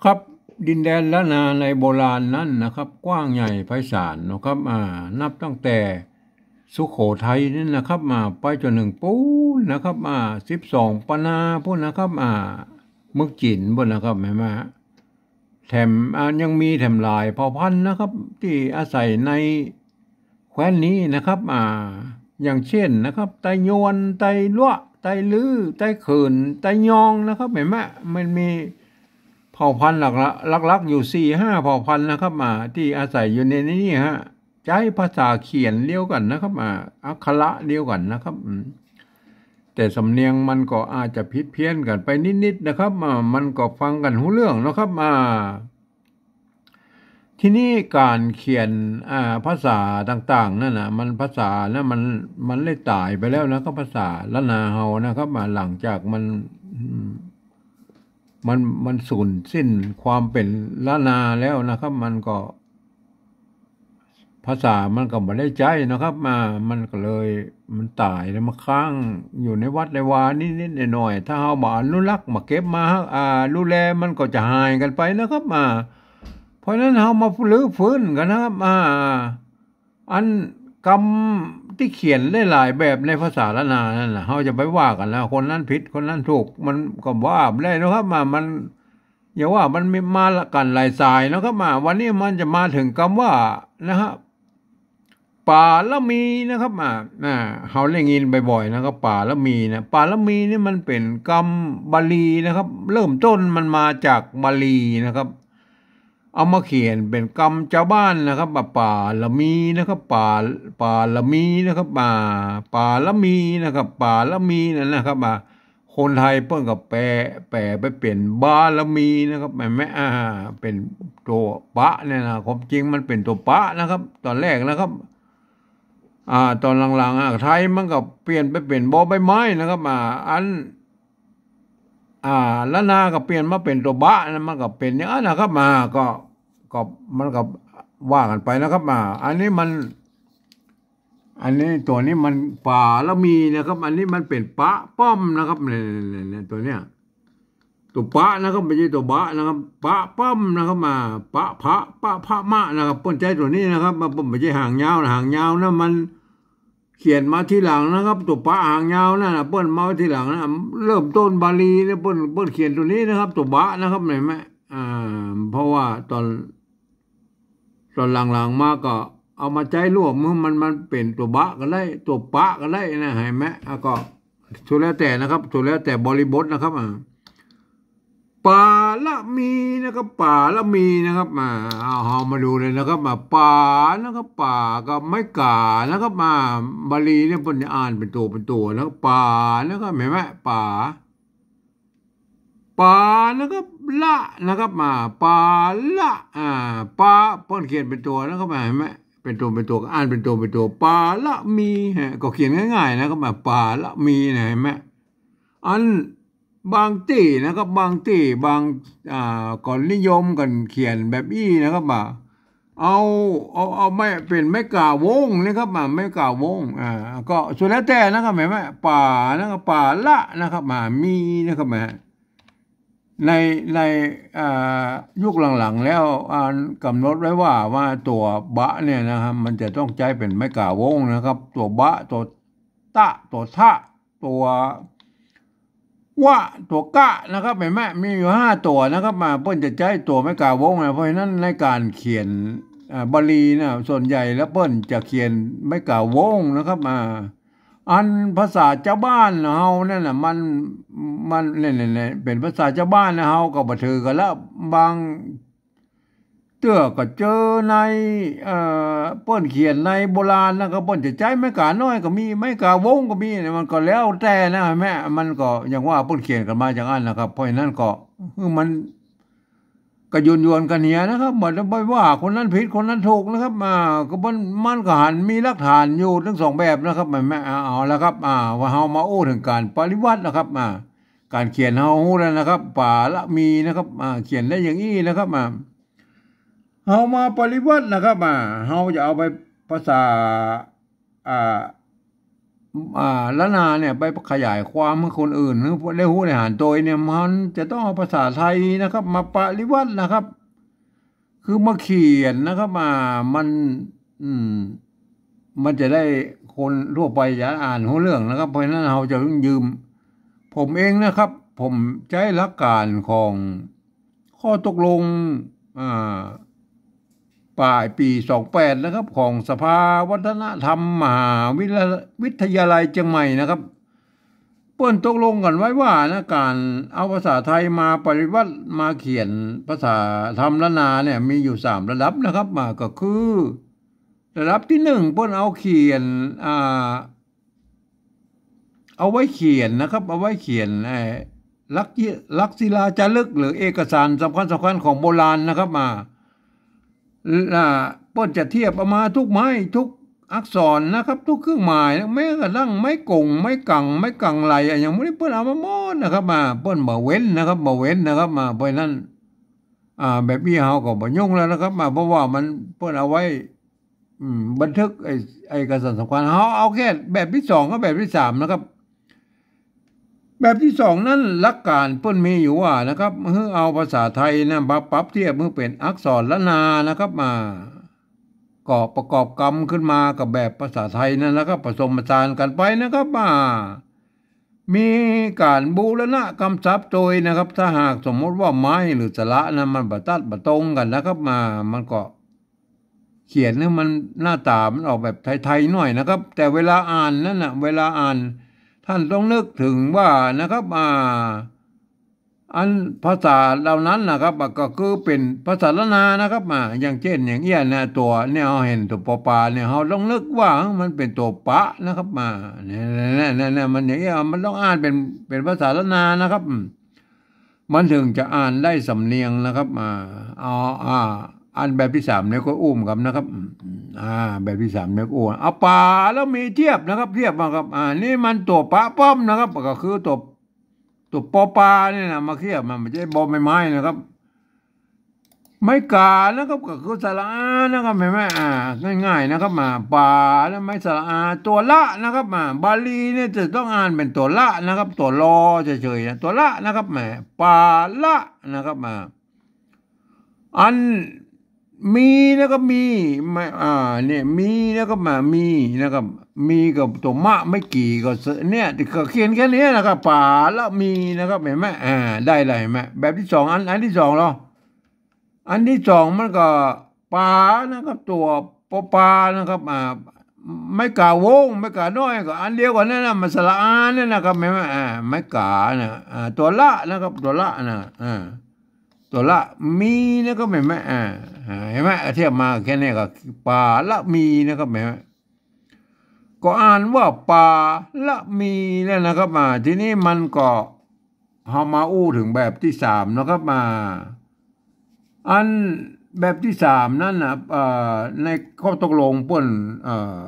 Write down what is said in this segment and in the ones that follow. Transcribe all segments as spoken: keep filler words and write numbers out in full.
ครับ ดินแดนล้านนาในโบราณนั้นนะครับ กว้างใหญ่ไพศาลนะครับ อ่า นับตั้งแต่สุโขทัยนี่นะครับ มาไปจนถึงปู๊นนะครับ อ่า สิบสองปะนาปู๊นนะครับ อ่า เมืองจีนปู๊นนะครับ หันก่อ แถม อ่า ยังมีแถมหลายเผ่าพันธุ์นะครับ ตี้อาศัยในแคว้นนี้นะครับ อ่า อย่างเช่นนะครับ ไตยวน ไตลัวะ ไตลื้อ ไตเขิน ไตยองนะครับ หันก่อ มันมีเผ่าพันธุ์หลักๆ หลักๆ อยู่สี่ห้าเผ่าพันธุ์นะครับ อ่า ตี้อาศัยอยู่ในนี้ฮะ ใจ๊ภาษาเขียนเดียวกั๋นนะครับ อ่า อักขระเดียวกั๋นนะครับ อืม แต่สำเนียงมันก็อาจจะผิดเพี้ยนกั๋นไปนิดๆ นะครับ อ่า มันก็ฟังกั๋นฮู้เรื่องนะครับ อ่า ทีนี้ก๋านเขียน อ่า ภาษาต่างๆ นั่นน่ะ มันภาษานะ มัน มันได้ต๋ายไปแล้วนะครับ ภาษาล้านนาเฮานะครับ อ่า หลังจากมัน อืม มัน มันสูญสิ้นความเป๋นล้านนาแล้วนะครับ มันก็ ภาษามันก็บ่ได้ใจ๊นะครับ มา มันก็เลย มันต๋ายแล้วมาค้างอยู่ในวัดในวานิดๆ หน่อยๆ ถ้าเฮาบ่อนุรักษ์ บ่เก็บมา อ่า ดูแล มันก็จะหายกั๋นไปนะครับ มา เพราะฉะนั้นเฮามารื้อฟื้นกั๋นนะครับ อ่า อันกำตี้เขียนได้หลายแบบในภาษาล้านนานั่นน่ะ เฮาจะไปว่ากั๋นนะ คนนั้นผิด คนนั้นถูก มันก็ว่าบ่ได้นะครับ มา มัน อย่าว่ามันมีมากั๋นหลายสายนะครับ มา วันนี้มันจะมาเถิงกำว่า นะฮะ ป๋าละมีนะครับ มา อ่า เฮาได้ยินบ่อยๆ นะครับ ป๋าละมีนะ ป๋าละมีนี่มันเป๋นกำบาลีนะครับ เริ่มต้นมันมาจากบาลีนะครับ เอามาเขียนเป๋นกำจาวบ้านนะครับ ว่าป๋าละมีนะครับ ป๋า ป๋าละมีนะครับ อ่า ป๋าละมีนะครับ ป๋าละมีนั่นนะครับ อ่า คนไทยเปิ้นก็แปล แปลไปเป๋นบารมีนะครับ หันก่อ อ่า เป๋นตั๋วปะเนี่ยนะ ความจริงมันเป๋นตั๋วปะนะครับ ต๋อนแรกนะครับ อ่า ต๋อนหลังๆ อ่ะ ไทยมันก็เปลี่ยนไปเป๋นบอใบไม้นะครับ อ่า อัน อ่า ล้านนาก็เปลี่ยนมาเป๋นตั๋วบะนะ มันก็เป๋นอย่างนั้นนะครับ มา ก็ ก็ มันก็ว่ากั๋นไปนะครับ มา อันนี้มัน อันนี้ตั๋วนี้มันป๋าละมีนะครับ อันนี้มันเป๋นปะป้อมนะครับ เนี่ย เนี่ย เนี่ย ตั๋วเนี้ย ตั๋วปะนะครับ บ่ใจ้ตั๋วบะนะครับ ปะป้อมนะครับ มา ปะพะ ปะพะมะนะครับ เปิ้นใจ๊ตั๋วนี้นะครับ มา เปิ้นบ่ใจ้หางยาวนะ หางยาวนะ มันเขียนมาทีหลังนะครับ ตั๋วปะหางยาวนั่นน่ะ เปิ้นมาไว้ทีหลังนะ เริ่มต้นบาลีเนี่ย เปิ้น เปิ้นเขียนตั๋วนี้นะครับ ตั๋วบะนะครับ หันก่อ อ่า เพราะว่าต๋อน ต๋อนหลังๆ มาก็เอามาใจ๊ร่วม มัน มันเป๋นตั๋วบะก็ได้ ตั๋วปะก็ได้นะ หันก่อ อ่ะ ก็สุดแล้วแต่นะครับ สุดแล้วแต่บริบทนะครับ อ่า ป๋าละมีนะครับ ป๋าละมีนะครับ มา เอา เอามาดูเลยนะครับ มา ป๋านะครับ ป๋ากับไม้ก๋านะครับ มา บาลีเนี่ยเปิ้นจะอ่านเป๋นตั๋ว เป๋นตั๋วนะครับ ป๋านะครับ หันก่อ ป๋า ป๋านะครับ ละนะครับ มา ป๋าละ อ่า ป๋า เปิ้นเขียนเป๋นตั๋วนะครับ หันก่อ เป๋นตั๋ว เป๋นตั๋ว อ่านเป๋นตั๋ว เป๋นตั๋ว ป๋าละมี ฮะ ก็เขียนง่ายๆ นะครับ มา ป๋าละมีนะ หันก่อ อันบางตี้นะครับ บางตี้ บาง อ่า ก็นิยมกั๋นเขียนแบบอี้นะครับ ว่า เอา เอา เอาไม้ เป๋นไม้ก๋าวงนะครับ อ่า ไม้ก๋าวง อ่า ก็สุดแล้วแต่นะครับ หันก่อ ป๋านะครับ ป๋าละนะครับ มา มีนะครับ มา ใน ใน อ่า ยุคหลังๆ แล้ว อ่า ก๋ำหนดไว้ว่า ว่าตั๋วบะเนี่ยนะครับ มันจะต้องใจ๊เป๋นไม้ก๋าวงนะครับ ตั๋วบะ ตั๋วตะ ตั๋วทะ ตั๋ว วะ ตั๋วกะนะครับ หันก่อ มีอยู่ห้าตั๋วนะครับ มา เปิ้นจะใจ๊ตั๋วไม้ก๋าวงนะ เพราะฉะนั้นในก๋านเขียน อ่า บาลีนะ ส่วนใหญ่แล้วเปิ้นจะเขียนไม้ก๋าวงนะครับ อ่า อันภาษาจาวบ้านเฮานั่นน่ะ มัน มัน เนี่ย เนี่ย เนี่ย เป๋นภาษาจาวบ้านนะ เฮาก็บ่ถือกั๋นละ บาง เตื้อก็เจอใน เอ่อ เปิ้นเขียนในโบราณนะ ก็เปิ้นจะใจ๊ไม้ก๋าน้อยก็มี ไม้ก๋าวงก็มี มันก็แล้วแต่นะ หันก่อ มันก็อย่างว่าเปิ้นเขียนกั๋นมาอย่างนั้นนะครับ เพราะฉะนั้นก็ คือมันก็ยวนๆ กั๋นเหียนะครับ บ่ได้ไปว่าคนนั้นผิดคนนั้นถูกนะครับ อ่า ก็มัน มันก็หันมีหลักฐานอยู่ตึงสองแบบนะครับ หันก่อ เอาละครับ อ่า ว่าเฮามาอู้เถิงก๋านปริวัตินะครับ อ่า ก๋านเขียนเฮาฮู้แล้วนะครับ ป๋าละมีนะครับ อ่า เขียนได้อย่างอี้นะครับ อ่า เฮามาปริวัตินะครับ อ่า เฮาจะเอาไปภาษา อ่า อ่า ล้านนาเนี่ยไปขยายความหื้อคนอื่นหื้อได้ฮู้ได้หันโตยเนี่ย มันจะต้องเอาภาษาไทยนะครับ มาปริวรรตนะครับ คือมาเขียนนะครับ อ่า มัน อืม มันจะได้คนทั่วไปจะอ่านฮู้เรื่องนะครับ เพราะฉะนั้นเฮาจะต้องยืม ผมเองนะครับ ผมใจ๊หลักการของข้อตกลง อ่า ปลายปี๋สองแปดนะครับ ของสภาวัฒนธรรมมหาวิทยา วิทยาลัยเจียงใหม่นะครับ เปิ้นตกลงกั๋นไว้ว่านะ ก๋านเอาภาษาไทยมาปริวรรต มาเขียนภาษาธรรมล้านนาเนี่ย มีอยู่สามระดับนะครับ อ่า ก็คือ ระดับตี้หนึ่ง เปิ้นเอาเขียน อ่า เอาไว้เขียนนะครับ เอาไว้เขียน เอ่อ หลักจิ หลักศิลาจารึก หรือเอกสารสำคัญๆ ของโบราณนะครับ อ่า อ่า เปิ้นจะเทียบเอามาทุกไม้ ทุกอักษรนะครับ ทุกเครื่องหมาย แม้กระทั่งไม้กง ไม้กัง ไม้กังไหล อะหยังพวกนี้เปิ้นเอามาหมดนะครับ อ่า เปิ้นบ่เว้นนะครับ บ่เว้นนะครับ อ่า เพราะฉะนั้น อ่า แบบอี้เฮาก็บ่ยุ่งแล้วนะครับ อ่า เพราะว่ามัน เปิ้นเอาไว้ อืม บันทึกไอ้ ไอ้เอกสารสำคัญ เฮาเอาแค่แบบตี้สองกับแบบตี้สามนะครับ แบบตี้สองนั้นหลักการเปิ้นมีอยู่ว่านะครับ หื้อเอาภาษาไทยนะมาปรับเทียบหื้อเป๋นอักษรล้านนานะครับ มา ก็ประกอบกำขึ้นมากับแบบภาษาไทยนั่นนะครับ ผสมผสานกั๋นไปนะครับ มา มีก๋านบูรณะกำศัพท์โตยนะครับ ถ้าหากสมมติว่าไม้หรือสระนะ มันบ่ตัดบ่ตรงกั๋นนะครับ มา มันก็ เขียนหื้อมันหน้าต๋ามันออกแบบไทยๆ หน่อยนะครับ แต่เวลาอ่านนั้นน่ะ เวลาอ่าน ท่านต้องนึกถึงว่านะครับ อ่า อันภาษาเหล่านั้นนะครับ อ่ะ ก็คือเป๋นภาษาล้านนานะครับ อ่า อย่างเจ้นอย่างเอี้ยนะ ตั๋วเนี่ย เฮาหันตั๋วปอปาเนี่ย เฮาต้องนึกว่ามันเป๋นตั๋วปะนะครับ อ่า เนี่ย เนี่ย เนี่ย เนี่ย มันอย่างเอี้ย มันต้องอ่านเป๋น เป๋นภาษาล้านนานะครับ อืม มันถึงจะอ่านได้สำเนียงนะครับ อ่า เอา อ่า อันแบบตี้สามเนี่ยก็อู้เหมือนกั๋นนะครับ อืม อ่า แบบตี้สามเนี่ยก็อู้ เอาป๋าแล้วมีเทียบนะครับ เทียบมาครับ อ่า นี่มันตั๋วปะป้อมนะครับ ก็คือตั๋ว ตั๋วปอปาเนี่ยนะ มาเทียบ มันบ่ใจ้บอใบไม้นะครับ ไม้ก๋านะครับ ก็คือสระอานะครับ หันก่อ อ่า ง่ายๆ นะครับ มา ป๋าแล้วไม้สระอา ตั๋วละนะครับ มา บาลีเนี่ยจะต้องอ่านเป๋นตั๋วละนะครับ ตั๋วลอเฉยๆ นะ ตั๋วละนะครับ มา ป๋าละนะครับ มา อันมีนะครับ มี มา อ่า เนี่ย มีนะครับ มา มีนะครับ มีกับตั๋วมะ ไม้กี่ก็เส เนี่ย ก็เขียนแค่นี้นะครับ ป๋าละมีนะครับ หันก่อ อ่า ได้แล้ว หันก่อ แบบตี้สอง อัน อันตี้สองเหรอ อันตี้สองมันก็ป๋านะครับ ตั๋วปอปานะครับ อ่า ไม้ก๋าวง ไม้ก๋าน้อยก็อันเดียวกั๋นนั่นนะ มันสระอาเนี่ยนะครับ หันก่อ อ่า ไม้ก๋านะ อ่า ตั๋วละนะครับ ตั๋วละนะ อ่า ตั๋วละ มีนะครับ หันก่อ อ่า อ่า หันก่อ เทียบมาแค่นี้ก็ป๋าละมีนะครับ หันก่อ ก็อ่านว่าป๋าละมีแล้วนะครับ อ่า ทีนี้มันก็ เฮามาอู้ถึงแบบตี้สามนะครับ อ่า อันแบบตี้สามนั้นนะ เอ่อ ในข้อตกลงเปิ้น เอ่อ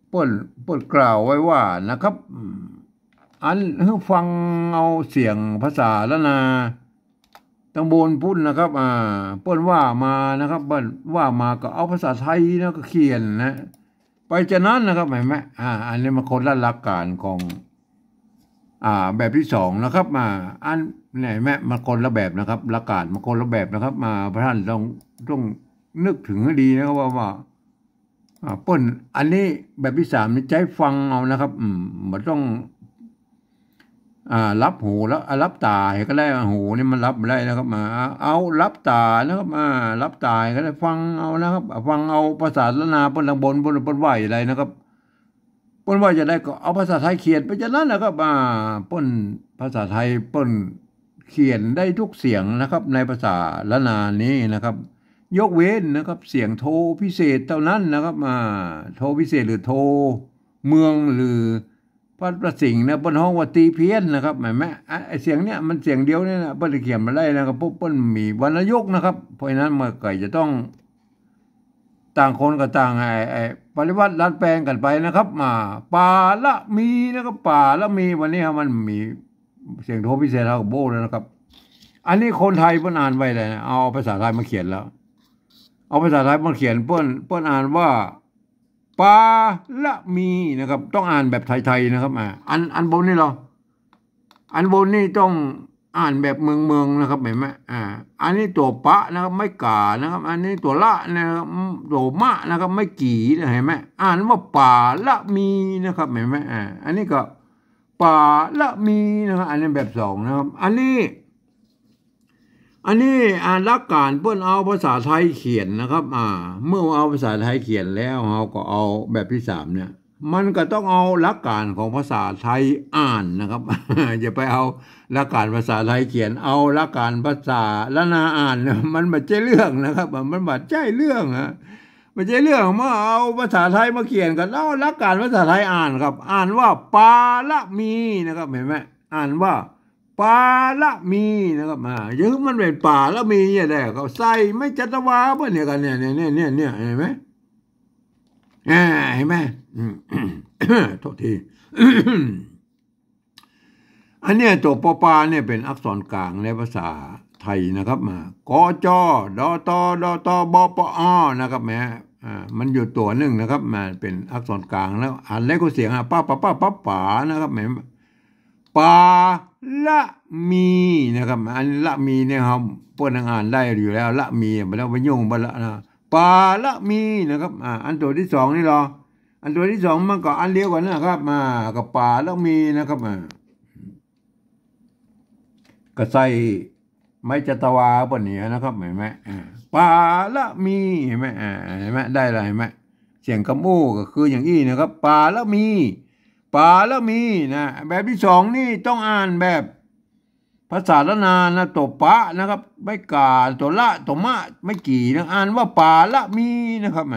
เปิ้น เปิ้นกล่าวไว้ว่านะครับ อืม อันหื้อฟังเอาเสียงภาษาล้านนา ตังบนปู๊นนะครับ อ่า เปิ้นว่ามานะครับ เปิ้นว่ามาก็เอาภาษาไทยนะ ก็เขียนนะ ไปจานั้นนะครับ หันก่อ อ่า อันนี้มันคนละหลักการของ อ่า แบบตี้สองนะครับ อ่า อัน เนี่ย หันก่อ มันคนละแบบนะครับ หลักการมันคนละแบบนะครับ อ่า ท่านต้อง ต้องนึกถึงหื้อดีนะครับ ว่า ว่า อ่า เปิ้น อันนี้แบบตี้สามนี่ใจ๊ฟังเอานะครับ อืม บ่ต้อง อ่า หลับหูแล้ว อ่า หลับต๋าหื้อก็ได้ หูนี่มันหลับบ่ได้นะครับ อ่า เอาหลับต๋านะครับ อ่า หลับต๋าหื้อก็ได้ ฟังเอานะครับ อ่า ฟังเอาภาษาล้านนาเปิ้นตังบน เปิ้น เปิ้นว่าจะใดนะครับ เปิ้นว่าจะใดก็เอาภาษาไทยเขียนไปจานั้นนะครับ อ่า เปิ้น ภาษาไทยเปิ้นเขียนได้ทุกเสียงนะครับ ในภาษาล้านนานี้นะครับ ยกเว้นนะครับ เสียงโทพิเศษเต้านั้นนะครับ อ่า โทพิเศษหรือโทเมืองหรือ พระประสิงห์นะ เปิ้นฮ้องว่าตีเพี้ยนนะครับ หันก่อ อ่ะ ไอ้เสียงเนี่ยมันเสียงเดียวเนี่ยนะ เปิ้นเขียนบ่ได้นะครับ เพราะเปิ้นมีวรรณยุกต์นะครับ เพราะฉะนั้นมันก็จะต้อง ต่างคนก็ต่างไอ้ ไอ้ปริวรรตดัดแปลงกั๋นไปนะครับ มา ป๋าละมีนะครับ ป๋าละมี วันนี้มันมีเสียงโทพิเศษเฮาก็โบ้แล้วนะครับ อันนี้คนไทยเปิ้นอ่านไว้เลยนะ เอาภาษาไทยมาเขียนแล้ว เอาภาษาไทยมาเขียน เปิ้น เปิ้นอ่านว่า ปาละมีนะครับ ต้องอ่านแบบไทยๆนะครับ อ่า อัน อันบนนี่เหรอ อันบนนี่ต้องอ่านแบบเมืองๆนะครับ หันก่อ อ่า อันนี้ตั๋วปะนะครับ ไม้ก๋านะครับ อันนี้ตั๋วละนะครับ อืม ตั๋วมะนะครับ ไม้กี่นะ หันก่อ อ่านว่าปาละมีนะครับ หันก่อ อ่า อันนี้ก็ปาละมีนะครับ อันนี้แบบสองนะครับ อันนี้ อันนี้ อ่า หลักก๋านเปิ้นเอาภาษาไทยเขียนนะครับ อ่า เมื่อเอาภาษาไทยเขียนแล้ว เฮาก็เอาแบบที่สามเนี่ย มันก็ต้องเอาหลักก๋านของภาษาไทยอ่านนะครับ อย่าไปเอาหลักก๋านภาษาไทยเขียน เอาหลักก๋านภาษาล้านนาอ่านเนี่ย มันบ่ใจ้เรื่องนะครับ มันบ่ใจ้เรื่องฮะ บ่ใจ้เรื่อง เมื่อเอาภาษาไทยมาเขียนก็เอาหลักก๋านภาษาไทยอ่านครับ อ่านว่าปาละมีนะครับ หันก่อ อ่านว่า ปาละมีนะครับ อ่า อย่าหื้อมันเป๋นป่าละมีเนี่ยได้ ก็ใส่ไม้จัตวาเปิ้นเนี่ยกันเนี่ย เนี่ย เนี่ย เนี่ย เนี่ย หันก่อ อ่า หันก่อ อืม โทษที อันเนี้ยตั๋วปอปาเนี่ยเป๋นอักษรกลางในภาษาไทยนะครับ อ่า ก จ ด ต ด ต บ ป อ นะครับ แหม อ่า มันอยู่ตั๋วนึ่งนะครับ มันเป๋นอักษรกลางแล้ว อ่านแล้วก็เสียง อ่ะ ปะ ปะ ปะ ปะ ป๋านะครับ แหม ปาละมีนะครับ อันละมีเนี่ยครับ เปิ้นยังอ่านได้อยู่แล้ว ละมี บ่ต้องไปยุ่งบ่ละนะ ปาละมีนะครับ อ่า อันตั๋วที่สองนี่เหรอ อันตั๋วที่สองมันก็อันเดียวกันนะครับ อ่า ก็ปาละมีนะครับ อ่า ก็ใส่ไม้จัตวาเปิ้นเนี่ยนะครับ หันก่อ อ่า ปาละมี หันก่อ อ่า หันก่อ ได้ละ หันก่อ เสียงกำอู้ก็คืออย่างอี้นะครับ ปาละมี ปาละมีนะ แบบที่สองนี่ต้องอ่านแบบภาษาล้านนานะ ตั๋วปะนะครับ ไม้ก๋า ตั๋วละ ตั๋วมะ ไม้กี่นะ อ่านว่าปาละมีนะครับ แหม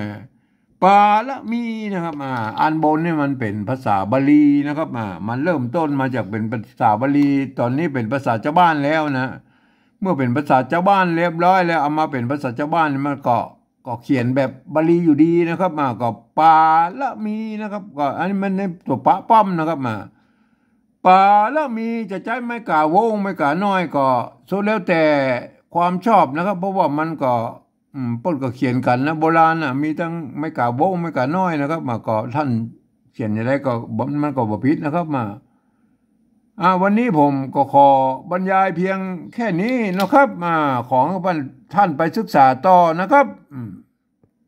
ปาละมีนะครับ อ่า อันบนนี่มันเป๋นภาษาบาลีนะครับ อ่า มันเริ่มต้นมาจากเป๋นภาษาบาลี ต๋อนนี้เป๋นภาษาจาวบ้านแล้วนะ เมื่อเป๋นภาษาจาวบ้านเรียบร้อยแล้ว เอามาเป๋นภาษาจาวบ้านนี่มันก็ ก็เขียนแบบบาลีอยู่ดีนะครับ อ่า ก็ปาละมีนะครับ ก็อันนี้มันในตั๋วปะป้อมนะครับ อ่า ปาละมีจะใจ๊ไม้ก๋าโว้ง ไม้ก๋าน้อยก็สุดแล้วแต่ความชอบนะครับ เพราะว่ามันก็ อืม เปิ้นก็เขียนกั๋นนะ โบราณน่ะ มีตึงไม้ก๋าโว้ง ไม้ก๋าน้อยนะครับ มาก็ต้านเขียนจะใดก็บ่ มันก็บ่ผิดนะครับ มา อ่า วันนี้ผมก็ขอบรรยายเพียงแค่นี้นะครับ อ่า ขอหื้อต้านไปศึกษาต่อนะครับ อืม